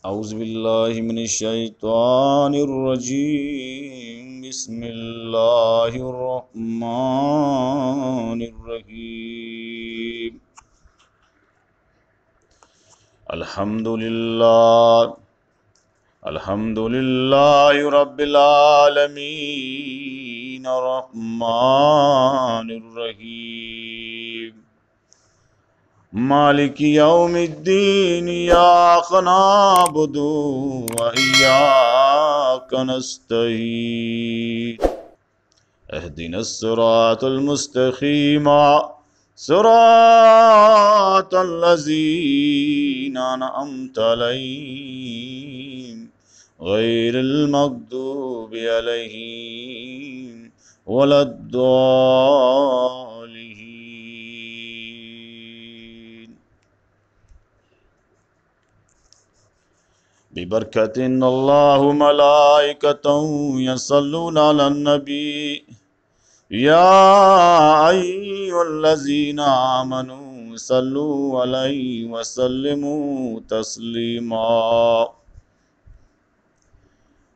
أعوذ بالله من الشيطان الرجيم. بسم الله الرحمن الرحيم. الحمد لله. الحمد لله رب العالمين. الرحمن الرحيم. مالك يوم الدين. إياك نعبد وإياك نستعين. اهدنا الصراط المستقيم. صراط الذين أنعمت عليهم غير المغضوب عليهم ولا الضالين. ببركة إن الله وملائكته يصلون على النبي. يا أيها الذين آمنوا صلوا عليه وسلموا تسليما.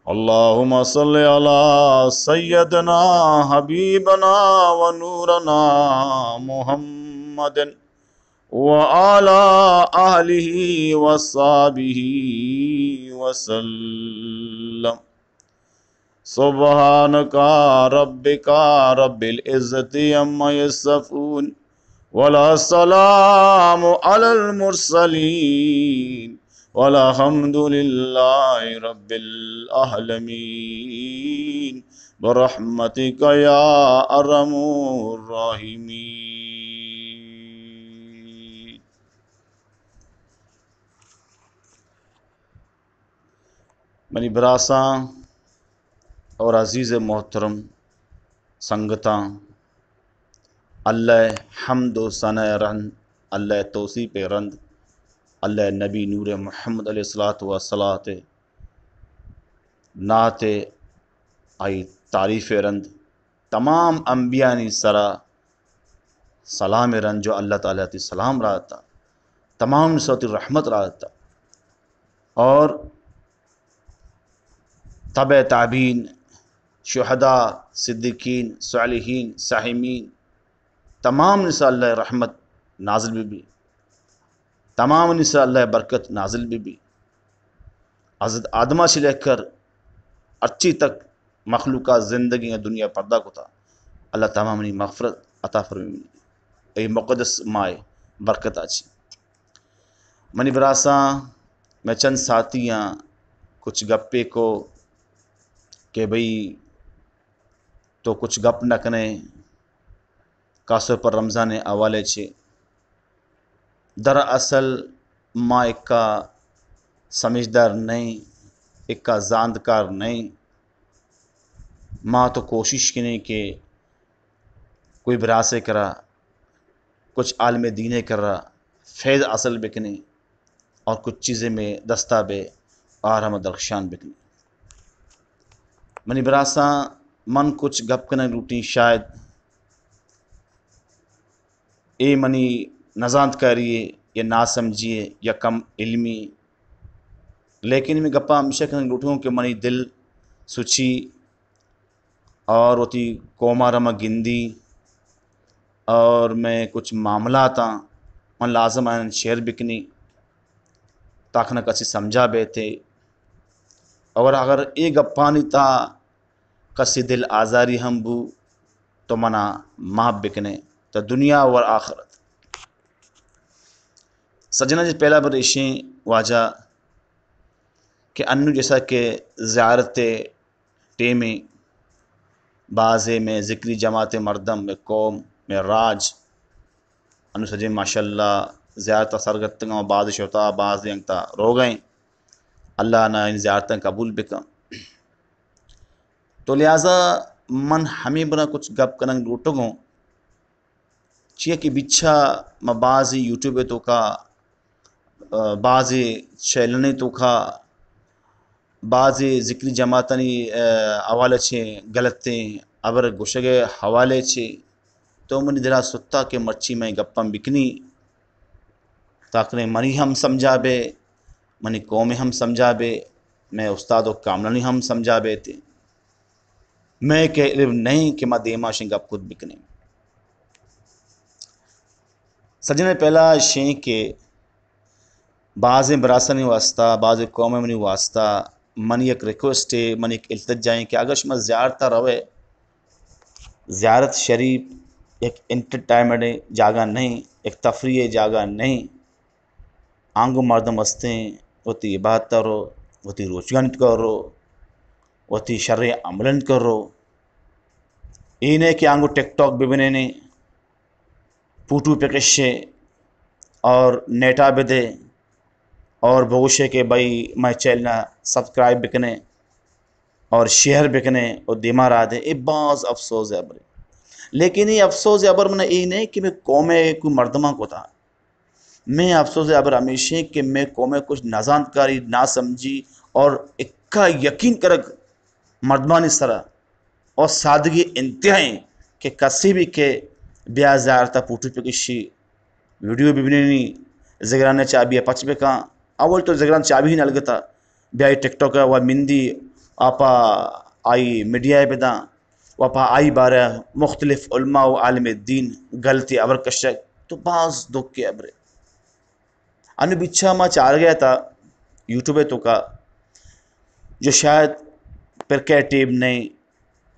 اللهم صل على سيدنا حبيبنا ونورنا محمد وعلى آله وصحبه وسلم. سبحانك ربك رب العزة عما يصفون، ولا سلام على المرسلين، والحمد لله رب العالمين، برحمتك يا أرحم الراحمين. منی براساں اور عزیز محترم سنگتاں، اللہ ءِ حمد و ثنا ءِ رند، اللہ ءِ توصیف ءِ رند، اللہ ءِ نبی نور محمد علیہ الصلوۃ والصلاۃ ءِ نعت ءِ، آئی تعریف ءِ رند، تمام انبیانی سرا سلام ءِ رند جو اللہ تعالیٰ ءَ وتی سلام راہ داتا، تمام سرا وتی رحمت راہ داتا، اور تبع تابعین، شہداء، صدیقین، صالحین، ساہمین، تمامانی سرا اللہ ءِ رحمت نازل بہ بی، تمامانی سرا اللہ ءِ برکت نازل بہ بی۔ حضرت آدم ءَ چہ لے کر ہرچی تک مخلوقات زندگی ءَ دنیا پدا کتا، اللہ تمامانی مغفرت عطا فرمائے۔ اے مقدس ماہ ءِ برکت ءَ چہ منی براساں، مئے چند ساتھیاں کچھ گپے کو کہ بھئی تو کچھ گپ نہ کنے، خاص طور پر رمضان ءِ حوالے چہ۔ دراصل ما اکا سمجھدار نہ ایں، اکا زانتکار نہ ایں۔ ما تو کوشش کنیں کہ کوئی براسے کرا، کچھ عالم دین ءِ کرا فیض حاصل بکنیں اور کچھ چیزیں مئے دستا بے اور ہم درخشان بکنیں۔ منی براساں، من کچھ گپ کنگ لوٹیں، شاید اے منی نزانتکاری ءِ یا ناسمجھی ءِ یا کم علمی، لیکن مئے گپاں ہمیشہ کنگ لوٹوں کہ منی دل سچی اور وتی قوم ءَ را ما گندی اور مئے کچھ معاملاتاں من لازم آیاں شیئر بکنی تاکہ نہ کسی سمجھا بیتے۔ اور اگر اے گپانی تا کسی دل آزاری ہم بو تو منا معاف بکنے، تا دنیا اور آخرت۔ سجنا جی، پہلا بر ایشیں واجہ کہ انو جیسا کہ زیارت ٹیمیں بازے مئے ذکری جماعت مردم، مئے قوم، مئے راج، انو سجیں ماشاءاللہ زیارت سرگتگاں، باز شتا، باز انگتا روگئیں۔ اللہ نا ان زیارتاں قبول بکن۔ تو لہذا من ہمیں بنا کچھ گپ کننگ لوٹگوں، چیا کہ بچا ما بازی یوٹیوب توکا، آ، بازی چینلیں توکا، بازی ذکری جماعتانی، آ، حوالہ چے غلطیں ابر گوشگے حوالے چے تو منی دلا ستا کہ مرچی میں گپاں بکنی تاکہ منی ہم سمجھا بے، منی قوم ہم سمجھا بے، مئے استاد و کاملانی ہم سمجھا بے تے۔ مئے کہ علم نہیں کہ ما دیما شیں گپ کت بکنیں۔ سجنے پہلا شیں کہ بازیں براسانی واسطہ، بازیں قومانی واسطہ منی یک ریکویسٹ ہے، منی یک التجا ہے کہ اگر شما زیارت روے، زیارت شریف یک انٹرٹینمنٹ جاگہ نہیں، یک تفریح جاگہ نہیں۔ آنگو مردم ہستیں، وتی عبادت رو، وتی روچگان کرو، وتی شر عملن کرو۔ اے نہ کہ آنگو ٹک ٹاک ببنینے، پوٹو پکشے اور نیٹا بدے اور بگوشے کہ بھائی مئے چینل سبسکرائب بکنے اور شیئر بکنے اور دیما را دے۔ اے باز افسوس ہے ابرے۔ لیکن اے افسوس ہے ابر من اے نہیں کہ میں قوم کو مردمان کو تھا۔ میں افسوس ہے ابر ہمیشہ کہ میں قوم کچھ نزانتکاری، ناسمجھی اور اکا یقین کرک مردمانی سرا اور سادگی انتہائی کہ کسی بھی کہ بیا زیارت پوٹو پکشی، ویڈیو ببنینی، زگران چابی پچ بکاں۔ اول تو زگران چابی ہی نلگتا، بیا ٹک ٹاک و مندی آپا آئی میڈیا بداں و پا آئی بارہ مختلف علماء و عالم دین غلطی ابر کشک۔ تو باز دکھ کے ابرے۔ انو بچا ما چار گیا تھا یوٹیوب تو کا، جو شاید پر کے ٹیم نہیں،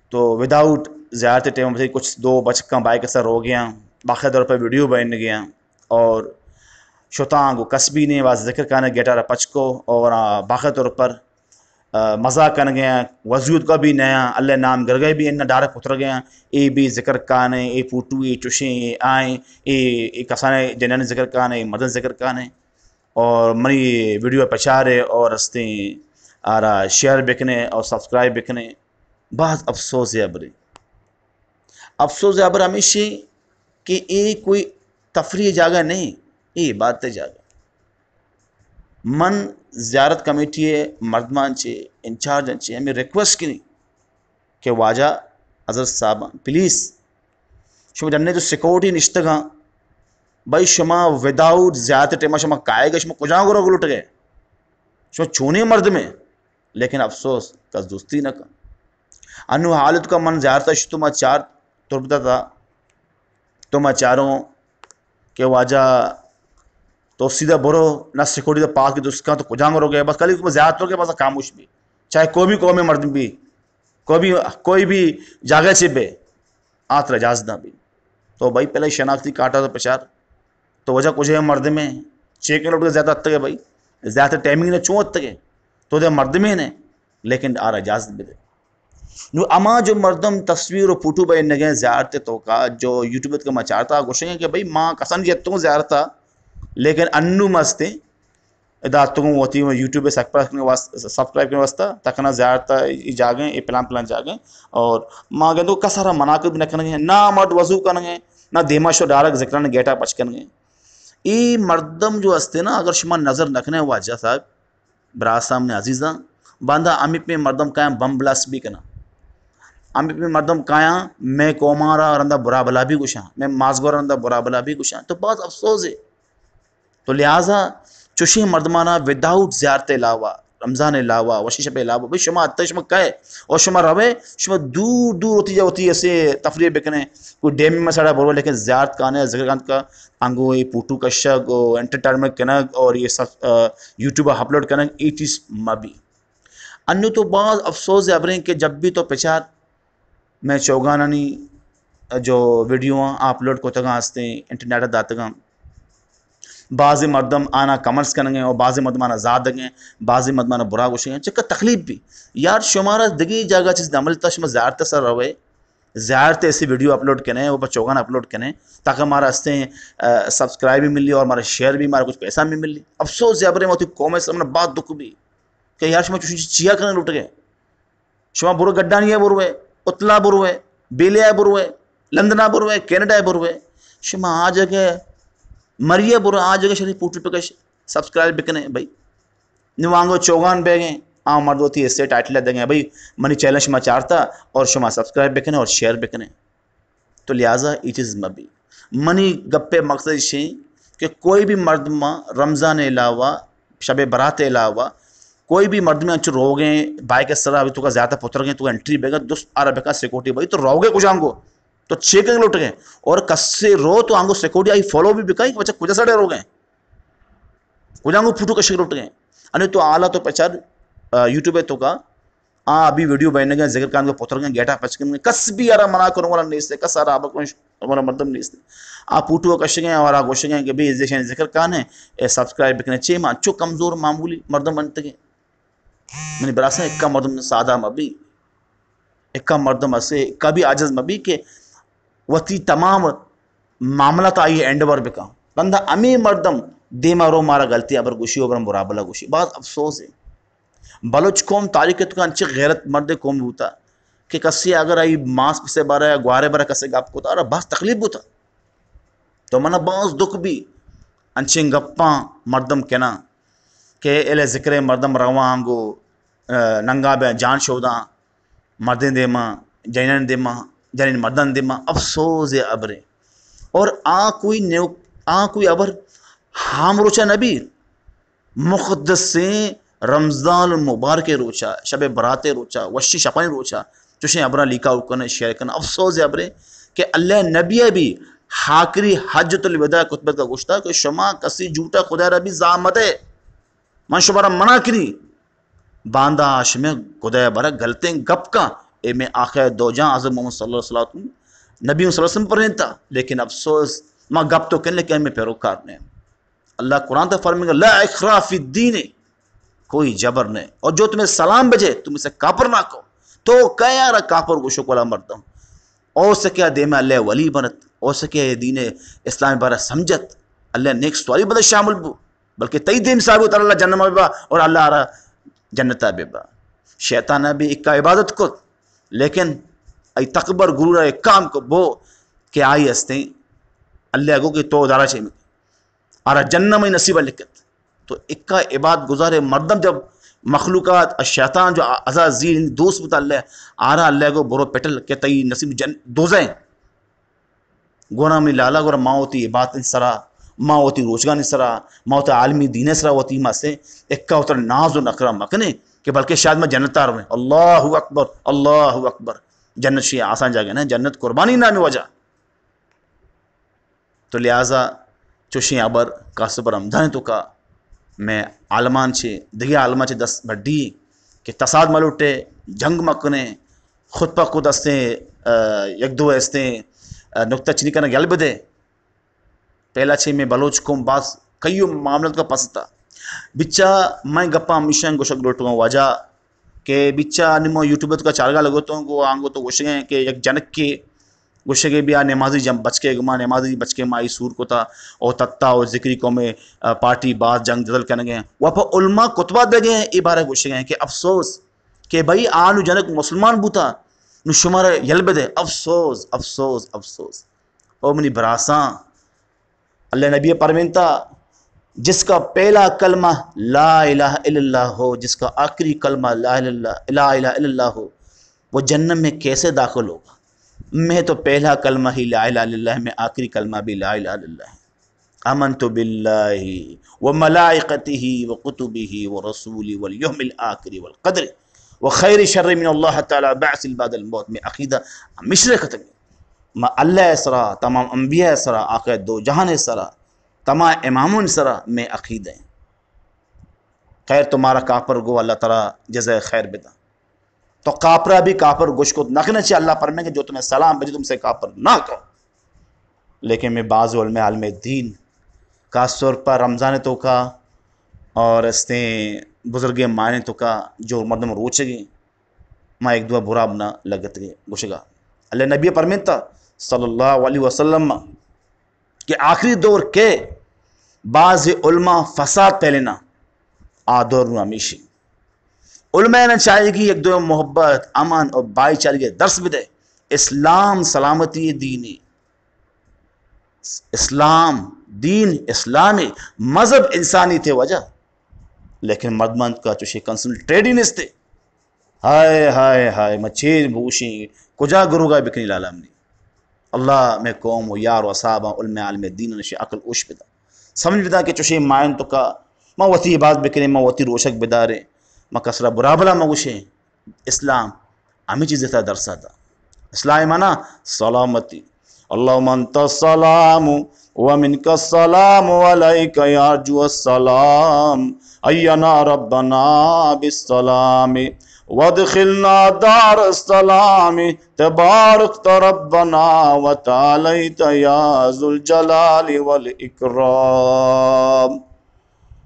تو وداؤٹ زیارت ٹیم سے کچھ دو بچکاں بائک سر رو گیا، باقی طور پر ویڈیو بن گیا اور شتاں گو کسبی نے واس ذکر کانے گیٹار پچ کو اور، آ، باقی طور پر، آ، مزاق کنگے ہیں، وضو کا بھی نیا، اللہ نام گرگئے بھی ان ڈائریکٹ اتر گئے ہیں، اے بھی ذکر کانے، اے پوٹو، اے چوشیں، اے آئیں، اے، اے کسانے جنن ذکر کانے، اے مدن ذکر کانے اور منی ویڈیو پچارے اور استیں آرا شیئر بکنے اور سبسکرائب بکنے۔ باز افسوس ہے ابرے۔ افسوس ہے ابر ہمیشہ کہ اے کوئی تفریح جاگہ نہیں، اے عبادت جاگہ۔ من زیارت کمیٹی مردمان چے، انچارج چے ہمیں ریکویسٹ کنی کہ واجہ حضرت صاحب پلیز شما جننے جو سیکورٹی نشتگاں، بھائی شما وداؤٹ زیارت ٹیما شما کائے گا، شما کجا گرو گلوٹ گئے؟ شما چونے مردمے؟ لیکن افسوس کس دوستی نہ کن۔ انو حالت کا من زیارت شتو ما چار تربتا تھا، تو ما چاروں کہ واجہ تو سیدھا برو، نہ سیکورٹی دا پاس کی دسکاں تو کجا گرو گئے، بس کلی کو زیارت ہو گئے، بس خاموش بھی، چاہے کوئی بھی قوم مردم بھی، کوئی بھی، کوئی بھی جاگہ سے بے، آ ترا اجازت نہ بی۔ تو بھائی پہلے شناختی کارڈ ءَ پچار۔ تو وجہ کجے مردمے، چھ کلومیٹر زیادہ اتگے بھائی، زیادہ ٹائمنگ نے چون اتگے؟ تو دے مردمے نے، لیکن آرا اجازت بدے۔ نو اما جو مردم تصویر و فوٹو بنگے زیارت توکا جو یوٹیوب ءَ ما چارتا گوشیں کہ بھائی ما کسان جتوں زیارتا، لیکن انو مستیں ادا اتکوں وتی یوٹیوب ءَ سبسکرائب کنگ واس-، سبسکرائب کنگ واسطہ تکنا زیارت ءَ اے جاگہ ایں، اے پلان پلان جاگہ ایں۔ اور ما گندو کس ءَ را منع بھی نہ کنگ ایں، نہ مرد وضو کنگ ایں، نہ دیما شو ڈائریکٹ ذکران گیٹا پچ کنگ ایں۔ اے مردم جو ہستے نا، اگر شما نظر نہ کنے واجہ صاحب، براسام نے عزیزاں، باندا امی پہ مردم کایاں بم بلاسٹ بھی کنا۔ امی پہ مردم کایاں میں قوماں را رندا برا بلا بھی گوشاں، میں مازگو را رندا برا بلا بھی گوشاں۔ تو باز افسوس ہے۔ تو لہذا چوشیں مردمانا وداؤٹ زیارت علاوہ، رمضان علاوہ، وشی شپ علاوہ، بھئی شما اتئے شما کئے اور شما روئے، شما دور دور ہوتی جا ہوتی ایسے تفریح بکنے، کوئی ڈیم میں سڑا بروئے، لیکن زیارت کانے ذکر کانت کا انگو یہ فوٹو کشگ و انٹرٹینمنٹ کنگ اور یہ سب، آ، یوٹیوب اپلوڈ کنگ، یہ چیز مبی۔ انو تو باز افسوس ہے ابریں کہ جب بھی تو پچار میں چوگانانی جو ویڈیو آں اپلوڈ کتگاں ہستیں، انٹرنیٹ ءَ داتگاں۔ بعضی مردم آنا کمنٹس کنگیں اور بعضی مردم آنا زادگیں، بعضی مردم آنا برا گوشگیں، چکا تکلیف بھی۔ یار شمارا دگی جاگہ چیز نہ ملتا، شما زیارت سر روے، زیارت ایسی ویڈیو اپلوڈ کنے، وہ پر چوگان اپلوڈ کنے، تاکہ ہمارا ہستیں، آ، سبسکرائب بھی ملی اور ہمارا شیئر بھی، ہمارا کچھ پیسہ بھی ملی۔ افسوس زیابرے موتی قوم اسلام نے بات دکھ بھی کہ یار شما چوشی چیا کرنے لوٹ گئے۔ شما برو گڈانی ءَ بروئے، اتلا بروئے، بیلے ءَ بروئے، لندن ءَ بروئے، کینیڈا ءَ بروئے، شما آ جگہ مری ءَ برو، آ جگہ شری فوٹو پکش، سبسکرائب بکنے بھائی۔ نو آنگو چوگان بیگیں، آ مرد وتی حصے ٹائٹل ءَ دگیں بھائی، منی چینل شما چارتا اور شما سبسکرائب بکنے اور شیئر بکنے۔ تو لہذا یہ چیز مبی۔ منی گپے مقصد اش کہ کوئی بھی مردم رمضان علاوہ شب برات ءِ علاوہ کوئی بھی مردمے انچو روگیں بائیک ءِ سرا، ابھی تو کا زیادہ پترگیں تو انٹری بیگا، دوست آرا بکا سیکورٹی بھائی، تو روگے کجانگو؟ تو چیکنگ لوٹگے؟ اور کسے رو تو آنگو سیکورٹی آئی فالو بھی بکائی کہ بچہ کجا سڑے روگے؟ کجانگو فوٹو کشگ لوٹگے؟ انی تو آلا تو پچار، آ، یوٹیوب ءِ تو کا آ ابھی ویڈیو بینگیں، ذکر کانگے، پترگیں، گیٹا پچ کنگے، کس بھی آرا منع کرنے والا نیست، کس آرا آبک والا مردم نیست۔ آ پوٹو کشگیں اور آ گوشگیں کہ بھئی ذکر کانے، اے سبسکرائب بکنے، چے ما چو کمزور معمولی مردم بنتگیں۔ منی براساں، اکا مردم سادہ مبی، اکا مردم اسے، اکا بھی عاجز مبی کہ وتی تمام معاملات آئی اینڈ اوور بکن۔ بندہ ہمے مردم دیما رو مارا غلطی ابر گوشی و برم برابلا گوشی۔ باز افسوس ہے۔ بلوچ قوم تاریخ ءِ توکا انچیں غیرت مند قوم بوتا کہ کسے اگر آئی ماس پسے بارا یا گوارے بارا کسے گپ کتا، آرا باز تکلیف بوتا۔ تو منا باز دکھ بی انچیں گپاں مردم کناں کہ ایلے ذکر ءِ مردم رواں گو، آ، ننگا بیا جان شوداں مردیں دیما، جنین دیما، جنین مردان دیما، افسوس ءِ ابرے۔ اور آ کوئی نیو، آ کوئی ابر ہام روچا نبی۔ مقدسیں رمضان المبارک ءِ روچا، شب برات ءِ روچا، وشی شپانی روچا چوشیں ابراں لیکا کن، شیئر کن۔ افسوس ءِ ابرے کہ اللہ نبی ءَ بھی آخری حجۃ الوداع خطبہ کا گوشتا کہ شما کسی جھوٹا خدا را بھی زامت ہے، من شما را منع کری۔ باندا شمے خدا برا غلطیں گپ کا، اے میں آخر دو جان حضرت محمد صلی اللہ علیہ وسلم، نبی صلی اللہ علیہ وسلم پرینتا، لیکن افسوس، ما گپ تو کن لیکن میں پیروکار نہیں۔ اللہ قرآن تا فرمائے گا، لا اکراہ فی الدین، کوئی جبر نہیں۔ اور جو تمہیں سلام بجے، تم اسے کافر نہ کہو۔ تو کیا یار کافر گوشو کولا مردم؟ او سکیا دیم اللہ ولی بنت، او سکیا دین اسلام بارہ سمجھت، اللہ نیک سوالی بدل شامل بو، بلکہ تئی دیم صاحب تعالی اللہ جنم ببا اور اللہ آرا جنتا ببا۔ شیطان بھی اکا عبادت کت، لیکن ای تکبر غرور ایک کام کو بو کہ آئی ہستیں اللہ گو کہ تو دارا چے آرا جنم ءِ نصیب لکھت۔ تو اکا عبادت گزار مردم جب مخلوقات، شیطان جو ازا زیر دوست بوتا اللہ، آرا اللہ گو برو پٹل کہ تئی نصیب جن دوزہ۔ گورا منی لالا گورا ما وتی عبادت سرا، ما وتی روچگانی سرا، ما وتی عالمی دین سرا وتی ما سے اکا وتر ناز و نخرہ مکنے کہ بلکہ شاید ما جنت آ رویں۔ اللہ اکبر، اللہ اکبر۔ جنت شی آسان جاگہ نہ، جنت قربانی نامی وجہ۔ تو لہذا چوشیں ہبر خاص پر رمضان توکا میں عالمان چے، دگہ عالمان چے دست بڈی کہ تساد ملوٹے، جنگ مکنے، خود پہ خود استیں، آ، یک دو استیں، آ، نکتہ چنی کنگ یل بدے۔ پہلا چے میں بلوچ قوم باز کئیو معاملات کا پستا۔ بچا میں گپا ہمیشہ گوشگ لوٹوں واجہ کہ بچا نمو یوٹیوب توکا چارگا لگوتوں گو آنگو تو گوشگیں کہ یک جنک کے گوشگے بیا نمازی جم بچکے گما نمازی بچکے ما ای سور کتا او تتا او ذکری قوم، آ، پارٹی باز جنگ جدل کنگے و پہ علماء خطبہ دگے اے بارے گوشگے کہ افسوس کہ بھئی آنو جنک مسلمان بوتا نو شمارا یل بدے۔ افسوس، افسوس، افسوس۔ او منی براساں، اللہ نبی پرمینتا، جس کا پہلا کلمہ لا الہ الا اللہ ہو، جس کا آخری کلمہ لا الہ الا اللہ، لا الہ الا اللہ ہو، وہ جنت میں کیسے داخل ہوگا؟ میں تو پہلا کلمہ ہی لا الہ الا اللہ، میں آخری کلمہ بھی لا الہ الا اللہ ہے۔ آمنت باللہ و ملائکتہ و کتبہ و رسولہ والیوم الآخر والقدر و خیر شر من اللہ تعالی بعث بعد الموت۔ میں عقیدہ مشرق ختم۔ ما اللہ سرا، تمام انبیاء سرا، آخر دو جہان سرا، تمام امامون سرا میں عقیدہ ہیں۔ خیر تمہارا کافر گو اللہ تعالی جزائے خیر بدا۔ تو کافرا بھی کافر گوش کت نہ کنے چے، اللہ فرمائے کہ جو تمہیں سلام بجے تم سے کافر نہ کہو۔ لیکن میں بعض علماء عالم دین خاص طور پر رمضان توکا اور استیں بزرگ ماہین توکا جو مردم روچگی ما ایک دعا برا بنا لگت گے گوشگا۔ اللہ نبی پرمینتا صلی اللہ علیہ وسلم کہ آخری دور کے بعض علماء فساد پھیلینا، آ دور نو ہمیشی۔ علماء نے چاہیے کہ یک دو محبت، امن اور بھائی چارگی درس بدے۔ اسلام سلامتی دینی، اسلام دین اسلامی، مذہب انسانی تھے وجہ، لیکن مردمان کا چوشی کنسنٹریٹ ہی نستے۔ ہائے، ہائے، ہائے، ما چیر بوشیں، کجا گروگا بکنی لالا منی۔ اللہ میں قوم و یار و اصحاباں، علماء عالم دین نشی عقل اوش بدا۔ سمجھ بدا کہ چوشیں مائن توکا ما وتی عبادت بکنیں، ما وتی روشگ بداریں، ما کسرا برا بلا مگوشیں۔ اسلام ہمیں چیز تھا درسا دا۔ اسلام مانا سلامتی۔ اللهم انت السلام ومنك السلام وعليك يرجع السلام، حينا ربنا بالسلام وادخلنا دار السلام، تباركت ربنا وتعاليت يا ذا الجلال والإكرام۔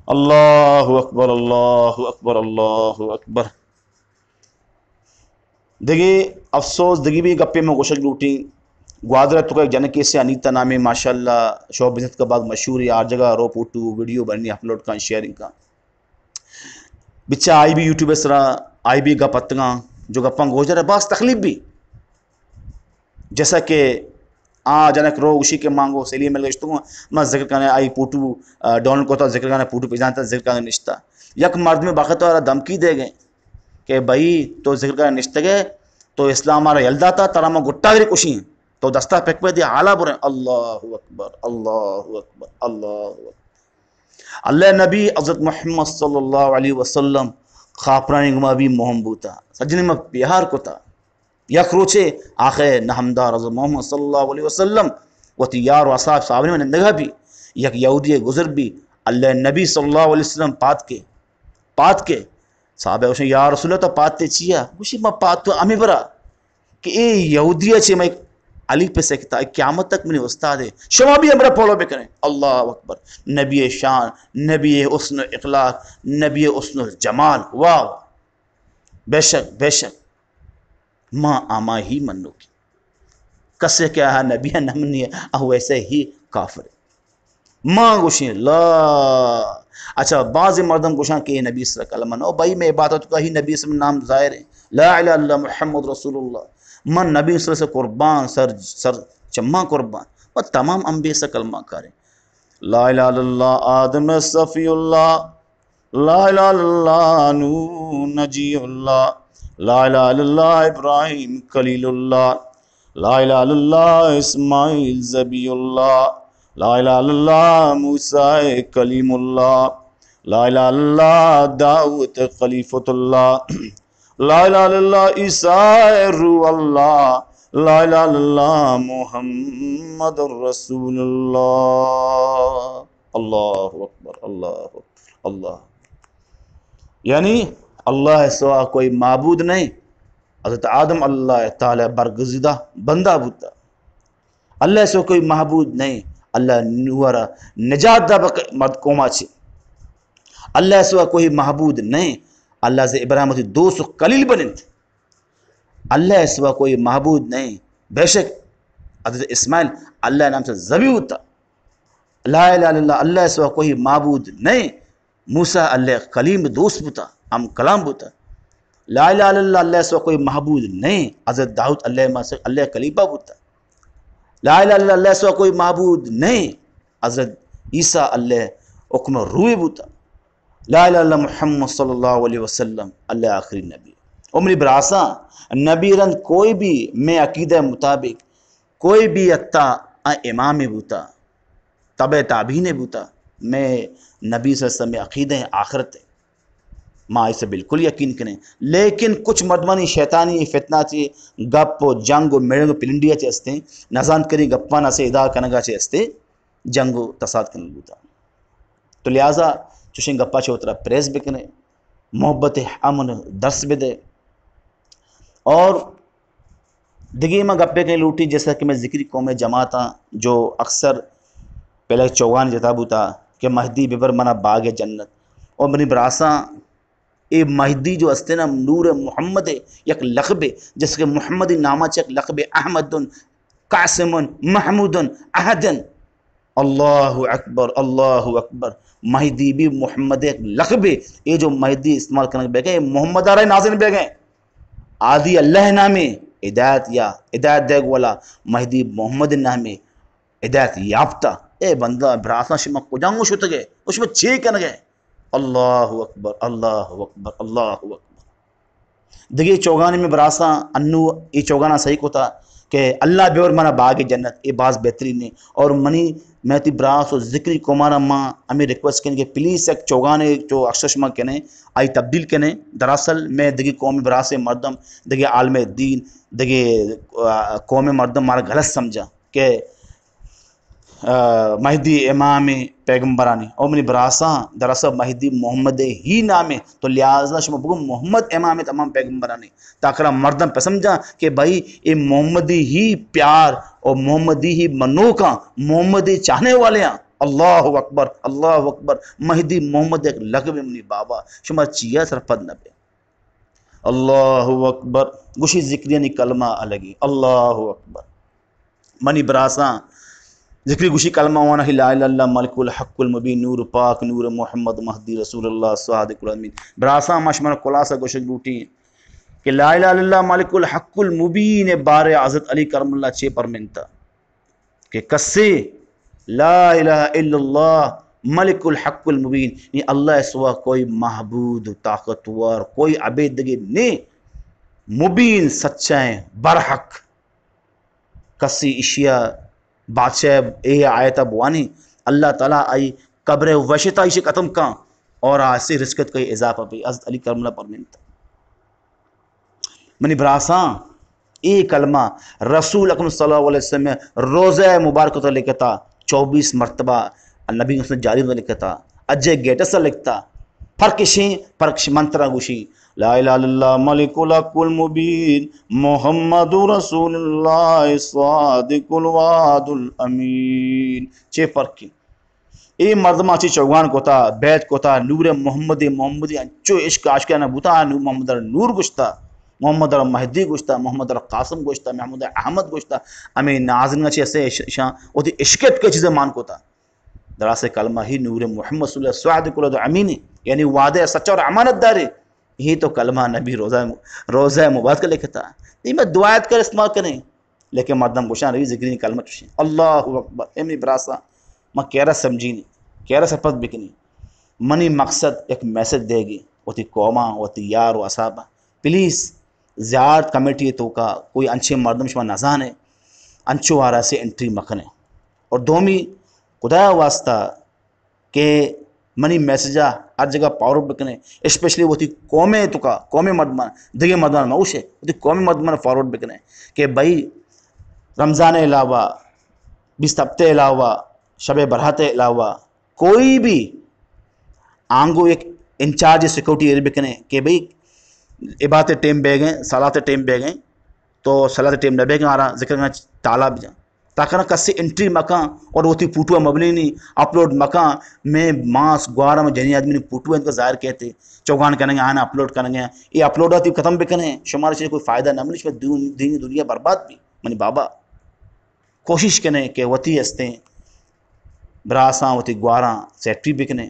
اللہ اکبر، اللہ اکبر، اللہ اکبر۔ دگہ افسوس، دگہ بھی گپے میں گوشگ لوٹیں۔ گوادر تو کا جنکے سے انیتا نامے، ماشاءاللہ شو بزنس کا بعد مشہور ہے، ہر جگہ رو فوٹو ویڈیو بننی، اپلوڈ کن، شیئرنگ کن۔ بچہ آئی بھی یوٹیوب سرا آئی بھی گپ اتگاں، جو گپاں گوش دارے باز تکلیف بھی۔ جیسا کہ آ جنک رو گوشی کہ مانگو سیلی مل گشتگو، ما ذکر کنے آئی فوٹو، آ، ڈاؤنلوڈ کوتا، ذکر کنے فوٹو پیجانتا، ذکر کنے نشتا۔ یک مردم بخت آرا دھمکی دے گئے کہ بھائی تو ذکر کنے نشتگے، تو اسلام آرا یل داتا، ترا ما گٹا گری کشی، تو دستا پک پہ دی حالا برے۔ اللہ اکبر، اللہ اکبر، اللہ اکبر۔ اللہ نبی حضرت محمد صلی اللہ علیہ وسلم خاپرانی گما بھی مہم بوتا، سجنی ما پیار کتا۔ یک روچے آخر نہمدار حضرت محمد صلی اللہ علیہ وسلم وتی یار و اصحاب صحابہ میں نندگا بھی، یک یہودی گزر بھی، اللہ نبی صلی اللہ علیہ وسلم پات کے، پات کے۔ صحابہ گوشن، یا رسول اللہ، تو پات تے چیا؟ گوشی، ما پات تو ہمیں برا کہ اے یہودی چے میں علی پہ سکتا، قیامت تک منی استاد ہے، شما بھی ہمرا فالو بکنیں۔ اللہ اکبر۔ نبی شان، نبی حسن و اخلاق، نبی حسن و جمال۔ واہ واہ۔ بے شک، بے شک۔ ما آما ہی منوکی۔ کسے کہ آ نبی نہ منی، آ ویسے ہی کافر۔ ما گوشیں لا۔ اچھا، بعض مردم گوشاں کہ اے نبی صلی اللہ علیہ وسلم، او بھائی، میں عبادت کا ہی نبی صلی اللہ علیہ وسلم نام ظاہر ہے، لا الہ الا محمد رسول اللہ، من نبی صلی اللہ علیہ وسلم قربان، سر، سر چماں قربان۔ و تمام انبیاء سے کلمہ کاریں۔ لا الہ الا اللہ آدم صفی اللہ، لا الہ الا اللہ نوح نجی اللہ، لا الہ الا اللہ ابراہیم خلیل اللہ، لا الہ الا اللہ اسماعیل ذبیح اللہ، لا الہ الا اللہ موسیٰ کلیم اللہ، لا الہ الا اللہ داؤد خلیفۃ اللہ، لا الہ الا اللہ عیسیٰ روح اللہ، لا الہ الا اللہ محمد رسول اللہ۔ اللہ اکبر، اللہ اکبر، اللہ۔ یعنی اللہ سوا کوئی معبود نہیں۔ حضرت آدم اللہ تعالی برگزیدہ بندہ بوتا۔ اللہ سوا کوئی معبود نہیں۔ اللہ نوح را نجات دا بق-، مرد قوما چے۔ اللہ سوا کوئی معبود نہیں۔ اللہ سے ابراہیم وتی دوست و خلیل بننت۔ اللہ سوا کوئی معبود نہیں۔ بے شک حضرت اسماعیل اللہ نام سے ذبیح ہوتا۔ لا الہ الا اللہ، اللہ سوا کوئی معبود نہیں۔ موسیٰ اللہ کلیم دوست بوتا، ہم کلام بوتا۔ لا الہ الا اللہ، اللہ سوا کوئی معبود نہیں۔ حضرت داؤد اللہ ما سے، اللہ کلیپا بوتا۔ لا الہ الا اللہ، اللہ سوا کوئی معبود نہیں۔ حضرت عیسیٰ اللہ حکم روح بوتا۔ لا الہ الا محمد صلی اللہ علیہ وسلم، اللہ آخری نبی۔ عمری براساں، نبی رند کوئی بھی میں عقیدہ مطابق کوئی بھی حتی آ امام بوتا، تبع تابعین بوتا، میں نبی صلی اللہ علیہ وسلم عقیدہ آخرت ہے۔ ما اسے بالکل یقین کریں۔ لیکن کچھ مردمانی شیطانی فتنہ چے گپ و جنگ و میڑنگ و پلنڈیا چے ہستے، نزانت کری گپانا سے ادا کنگا چے ہستے، جنگ و تساد کنگ بوتا۔ تو لہذا چوشیں گپا چے وترا پریس بکنے، محبت امن درس بدے۔ اور دگہ ما گپے کہیں لوٹی، جیسا کہ میں ذکری قوم جماعتاں جو اکثر پہلے چوغان جتا بوتا کہ مہدی ببر منا باغ جنت، اور منی براساں اے مہدی جو ہستے نا نور محمد ہے، یک لقب ہے، جیسا کہ محمد نامہ چے یک لقب ہے، احمد، قاسم، محمود، احد۔ اللہ اکبر، اللہ اکبر۔ مہدی بھی محمد یک لقب ہے۔ اے جو مہدی استعمال کرنے بیگے، محمد آرے نازن بیگے۔ آدی اللہ نامے، ہدایت یا ہدایت دیگ والا مہدی محمد نامے۔ ہدایت یافتہ۔ اے بندہ براساں، شما کجا گوں شتگے؟ و شما چے کنگے؟ اللہ اکبر، اللہ اکبر، اللہ اکبر۔ دگہ چوگانی میں براساں انو اے چوگانا صحیح کتا، کہ اللہ بیور منا باغ جنت، اے باز بہترین ہے۔ اور منی، میں تی براس و ذکری قومانا ما ہمیں ریکویسٹ کریں کہ پلیز یک چوگانے جو اکثر شما کنے، آئی تبدیل کنے۔ دراصل میں دگی قوم براس مردم، دگی عالم دین، دگی، آ، قوم مردم مارا غلط سمجھا کہ آ، مہدی امام پیغمبرانی۔ او منی براساں، دراصل مہدی محمد ہی نامے، تو لہذا شما بگو محمد امام تمام پیغمبرانی۔ تاکہ مردم پسمجھا کہ بھائی، اے محمدی ہی پیار اور محمدی ہی منوکاں، محمدی چاہنے والے ہیں۔ اللہ اکبر، اللہ اکبر۔ مہدی محمد ایک لقب ہے منی بابا، شما چیا سرپد نہ بے۔ اللہ اکبر۔ گوشی ذکریانی کلمہ الگی۔ اللہ اکبر۔ منی براساں، ذکری گوشی کلمہ وانا ہی لا الہ الا اللہ ملک الحق المبین، نور پاک، نور محمد، مہدی رسول اللہ، صادق الامین۔ براساں، ما شمارا خلاصہ گوشگ لوٹی کہ لا الہ الا اللہ ملک الحق المبین بارے حضرت علی کرم اللہ چے پرمنتا کہ کسے لا الہ الا اللہ ملک الحق المبین، نی اللہ سوا کوئی معبود، طاقتور، کوئی عبید دگے نے، مبین، سچائیں، برحق۔ کسی اشیا بادشاہ اے آیت بوانی، اللہ تعالی آئی قبر وشتا ایشی ختم کن اور آسی رزقت کوئی اضافہ بھی۔ حضرت علی کرم اللہ پرمنت۔ منی براساں، اے کلمہ رسول اکرم صلی اللہ علیہ وسلم روضہ مبارک تو لکھتا، چوبیس مرتبہ نبی حسن جاری تو لکھتا، اجے گیٹس لکھتا۔ فرق شیں، فرق شیں منترا گوشی، لا الہ الا اللہ ملک الحق المبین، محمد رسول اللہ صادق الوعد الامین۔ چے فرق کی؟ اے مردماں چی چوگان کتا، بیعت کتا، نور محمد، محمدی انچو عشق عاشقانہ بوتا، نور محمد را نور گوشتا، محمد را مہدی گوشتا، محمد را قاسم گوشتا، محمد احمد گوشتا، ہمیں نازنگا چی اسے اش-، اشاں وتی عشقت کے چیزیں مان کتا۔ دراصل کلمہ ہی نور محمد صلی اللہ علیہ وسلم صادق الوعد الامین، یعنی وعدہ سچا اور امانت دارے۔ یہ تو کلمہ نبی روضہ، روضہ مبارک لکھتا۔ یہ میں دعایت کر استعمال کریں۔ لیکن مردم گوشاں روی ذکرین کلمہ چوشیں۔ اللہ اکبر۔ اے منی براساں، ما کیرا سمجھینی، کیرا سرپد بکنی۔ منی مقصد یک میسج دے گی، وتی قوماں، وتی یار و اصحاباں۔ پلیز زیارت کمیٹی توکا کوئی انچیں مردم شما نزانے، انچو آرا سے انٹری مکنے۔ اور دومی، خدا واسطہ کہ منی میسج ء ہر جگہ فارورڈ بکنے، اسپیشلی وتی قوم ء توکا، قوم مردمان، دگہ مردمان مہ گوشے، وتی قوم مردمان فارورڈ بکنے کہ بھائی، رمضان ء علاوہ، بیست ہفتے علاوہ، شب برات ء علاوہ کوئی بھی آنگو ایک انچارج سیکورٹی ایر بکنے کہ بھائی، عبادت ٹائم بیگیں، صلات ٹائم بیگیں، تو صلات ٹائم نہ بیگیں، آرا ذکر کرنا تالا بجا۔ تاکہ کسی انٹری مکاں اور وتی فوٹو مبنینی اپلوڈ مکاں۔ میں ماس گوارا میں جنی آدمی نے فوٹو انت ظاہر کہتے، چوگان کنگے، آنا اپلوڈ کنگے۔ یہ اپلوڈ آتی ختم بکنے، شمارا چیز کوئی فائدہ نہ ملی، شما دین، دینی دنیا برباد بھی۔ منی بابا، کوشش کنے کہ وتی استیں براساں، وتی گواراں سیکرٹری بکنے۔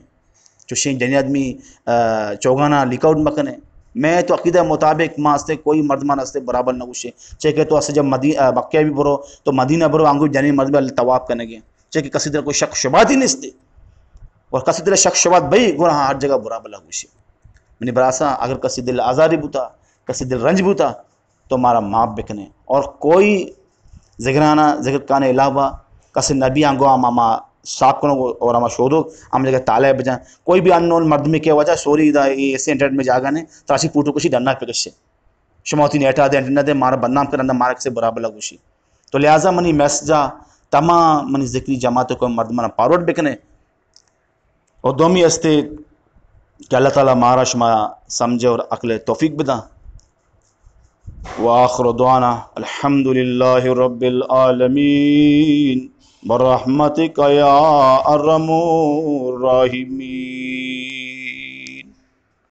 چوشیں جنی آدمی، آ، چوگانا لیک آؤٹ مکنے۔ میں تو عقیدہ مطابق ما استے کوئی مردمان استے برابر نہ گوشے۔ چے کہ تو اسے جب مدی-، آ، مکہ بھی برو، تو مدینہ برو، آنگو جنی مردم اللہ طواف کنگے۔ چے کہ کسی در کوئی شک شبہات ہی نیستے۔ اور کسی در شک شبہات بھئی، گورا ہر جگہ برابر نہ گوشے۔ منی براساں، اگر کسی دل آزاری بوتا، کسی دل رنج بوتا، تو مارا معاف بکنے۔ اور کوئی ذکرانا ذکر کانے علاوہ کسی نبی آنگو ہم ہما صاف کنو اور ہما شودو ہم جگہ تالے بجان۔ کوئی بھی انون مردمی کے وجہ سوری دا، یہ ایسے انٹرنیٹ میں جاگا نے، تراشی پوٹو کشی ڈننا پہ کشے۔ شما ہوتی نیٹا دے، انٹرنیٹ دے، مارا بدنام کرن دا، مارا کسے برا بلا گوشی۔ تو لہذا منی میسجا تمام منی ذکری جماعت کو مردمان فارورڈ بکنے۔ اور دومی استے کہ اللہ تعالی مارا شما سمجھے اور عقل توفیق بداں۔ وآخر دعوانا الحمد لله رب العالمين برحمتك يا أرحم الراحمين۔